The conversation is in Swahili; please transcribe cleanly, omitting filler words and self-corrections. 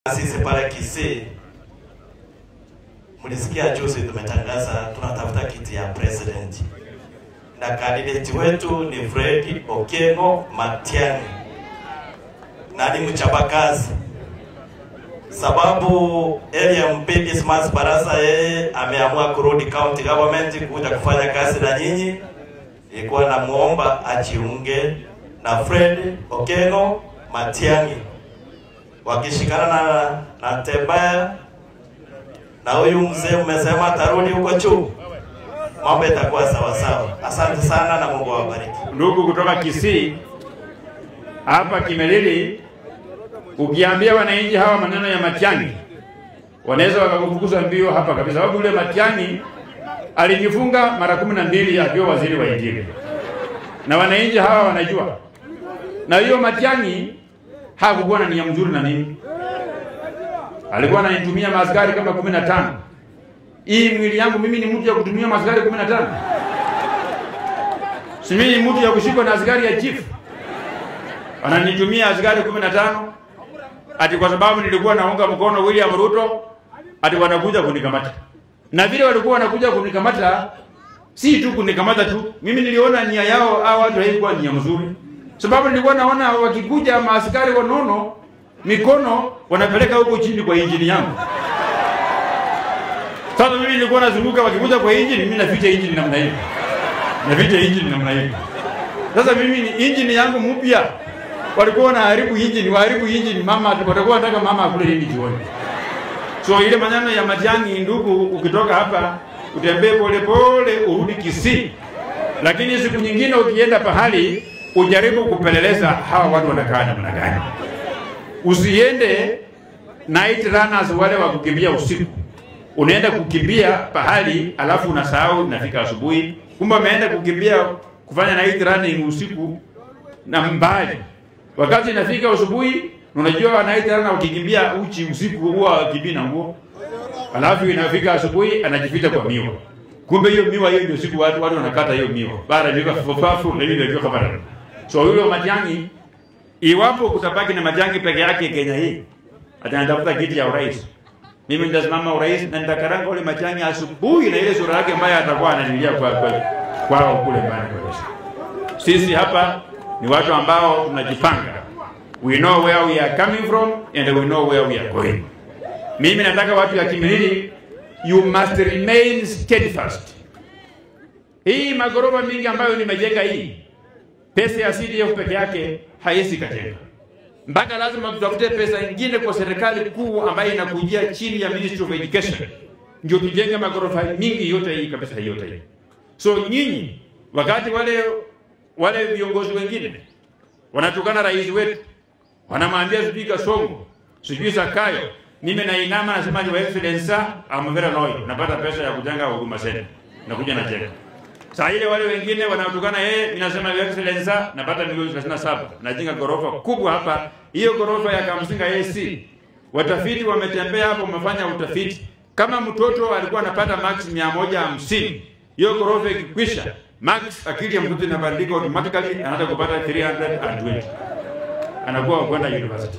Sisi pale Kisii mlisikia juzi tumetangaza tunatafuta kiti ya president, na candidate wetu ni Fred Okengo Matiang'i, na ni mchapakazi, sababu area MP Dismas Barasa yeye ameamua kurudi county government kuja kufanya kazi na nyinyi. Ilikuwa namuomba ajiunge na Fred Okengo Matiang'i, wakishikana na Tembea na huyu mzee umesema atarudi huko juu, mambo itakuwa sawa sawa. Asante sana na Mungu awabariki. Ndugu kutoka Kisii hapa Kimilili, ukiambia wananchi hawa maneno ya Matiang'i wanaweza wakakufukuza mbio hapa kabisa, sababu yule Matiang'i alijifunga mara 12 akiwa waziri wa Injili, na wananchi hawa wanajua. Na hiyo Matiang'i hakukuwa na nia mzuri na mimi, alikuwa ananitumia maaskari kama 15. Hii mwili yangu mimi ni mtu ya kutumia maaskari 15? Si mimi ni mtu ya kushikwa na askari ya chief. Ananitumia askari 15 ati kwa sababu nilikuwa naunga mkono William Ruto, ati wanakuja kunikamata. Na vile walikuwa wanakuja kunikamata, si tu kunikamata tu, mimi niliona nia yao hao watu haikuwa nia mzuri. Sababu nilikuwa naona wakikuja maaskari wanono mikono wanapeleka huko chini kwa injini yangu. Sasa mimi nilikuwa nazunguka, wakikuja kwa injini mimi naficha injini namna hiyo. Naficha injini namna hiyo. Sasa mimi ni injini yangu mpya. Walikuwa wanaharibu injini, waharibu injini, mama watakuwa wanataka mama akule nini jioni. So ile maneno ya Matiang'i, ndugu, ukitoka hapa utembee pole pole urudi Kisii. Lakini siku nyingine ukienda pahali ujaribu kupeleleza hawa watu wanakaa namna gani. Usiende night runners wale wa kukimbia usiku. Unaenda kukimbia pahali alafu unasahau inafika asubuhi. Kumbe ameenda kukimbia kufanya night running usiku na mbali. Wakati inafika asubuhi, unajua night runner ukikimbia uchi usiku huwa hakimbii na nguo. Alafu inafika asubuhi anajificha kwa miwa. Kumbe hiyo miwa hiyo ndio siku watu wanakata hiyo miwa. Bara ndio fafafu na hiyo ndio kafara. So yule Matiang'i, iwapo kutabaki na Matiang'i peke yake Kenya hii, atanatafuta kiti ya urais. Mimi nitasimama urais na nitakaranga yule Matiang'i asubuhi na ile sura yake mbaya atakuwa ananilia kwa kwao kule mbali kabisa. Sisi hapa ni watu ambao tunajipanga. We know where we are coming from and we know where we are going. Mimi nataka watu ya Kimilili, you must remain steadfast. Hii magorofa mingi ambayo nimejenga hii, pesa ya CDF peke yake haiwezi kajenga. Mpaka lazima tutafute pesa nyingine kwa serikali kuu ambayo inakujia chini ya Ministry of Education, ndio tujenge magorofa mingi yote hii kabisa yote hii. So nyinyi wakati wale viongozi wengine wanatukana rais wetu, wanamwambia sijui Kasongo, sijui Zakayo, mimi nainama nasema Your Excellency, I'm very loyal. Napata pesa ya kujenga Huduma Center. Nakuja na jenga. Saa ile wale wengine wanaotukana yeye, mimi nasema Your Excellency, napata milioni 37. Najenga gorofa kubwa hapa. Hiyo gorofa ya Kamsinga AC. Watafiti wametembea hapo, wamefanya utafiti. Kama mtoto alikuwa anapata max 150, hiyo gorofa ikikwisha, max akili ya mtoto inabadilika automatically, anaanza kupata 320. Anakuwa kwenda university.